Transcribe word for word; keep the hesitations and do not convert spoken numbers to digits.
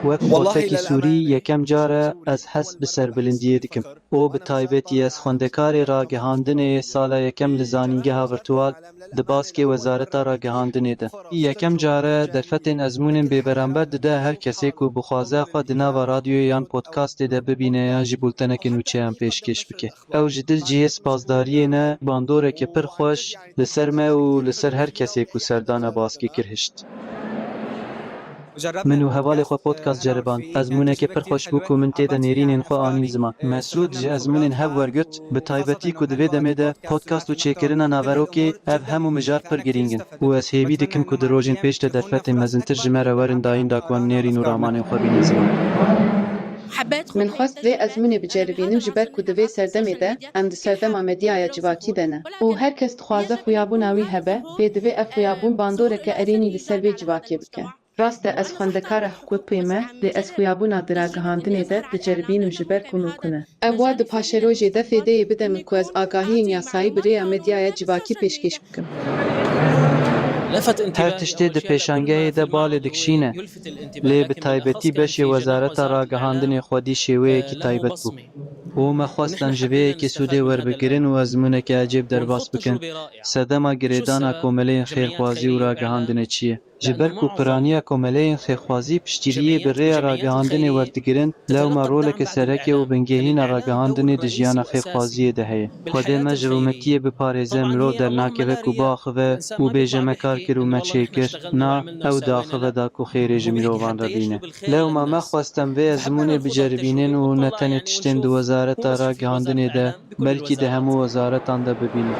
Wek xortekî Sûrî yekem car e ez hez bi serbilindiyê dikim û bi taybetî ez xwendekarê ragihandinê sala yekem li zanîngeha virtual di baskê Wezareta Ragihandinê de. Yekem car e derfetên ezmûnên bêberamber dide her kesê ku bixwaze xwe di nava radyoyê yan podcastê de bibîne yan jî bulteneke nûçeyan pêşkêş bike. Ew ji dil cihê spasdariyê ne, bandoreke pir xweş li ser me û li ser her kesê ku serdana baskê kir hişt. Min û hevalê xwe podcast ceriband. Ezmûneke pir xweş bû ku min tê de nêrînên xwe anîn ziman. Mesûd ji ezmûnên hev wergirt, bi taybetî ku di vê demê de podcast û çêkirina naverokê, ev hemû mijar pir girîng in û ez hêvî dikim ku di rojên pêş de derfetên mezintir ji me re werin dayîn da ku em nêrîn û ramanên xwe bînin ziman. Min xwest vê ezmûnê biceribînim ji ber ku di vê serdemê de em di serdema medyaya civakî de ne û her kes dixwaze xuyabûna wî hebe, lê divê ev xuyabûn bandoreke erênî li ser vê civakê bike. Rast e ez xwendekara hiqûqê me, lê ez xuyabûna di ragihandinê de diceribînim ji ber ku mimkun e. Ew wa di paşerojê de fêdeyê bide min ku ez agahiyên yasayî bi rêya medyaya civakî pêşkêş bikim. Her tiştê di pêşangehê de balê dikişîne, lê bi taybetî beşê Wezareta Ragihandinê xwedî şêweyekî taybet bû. Û me xwest em ji vê yekê sûdê werbigirin û ezmûneke ecêb derbas bikin, sedema girêdana komeleyên xêrxwazî û ragihandinê çi ye. Ji ber ku piraniya komeleyên xêrxwazî piştgiriyê bi rêya ragihandinê werdigirin, lewma roleke sereke û bingehîna ragihandinê di jiyana xêrxwaziyê de heye. Xwedê me ji rûmetiyê biparêze, mirov dernakeve ku biaxive û bêje me kar kir û me çêkir, na, ew diaxive da ku xêrê ji mirovan re bîne. Lewma me xwest em vê ezmûnê biceribînin û ne tenê tiştên di Wezareta Ragihandinê de, belkî di hemû wezaretan de bibînin.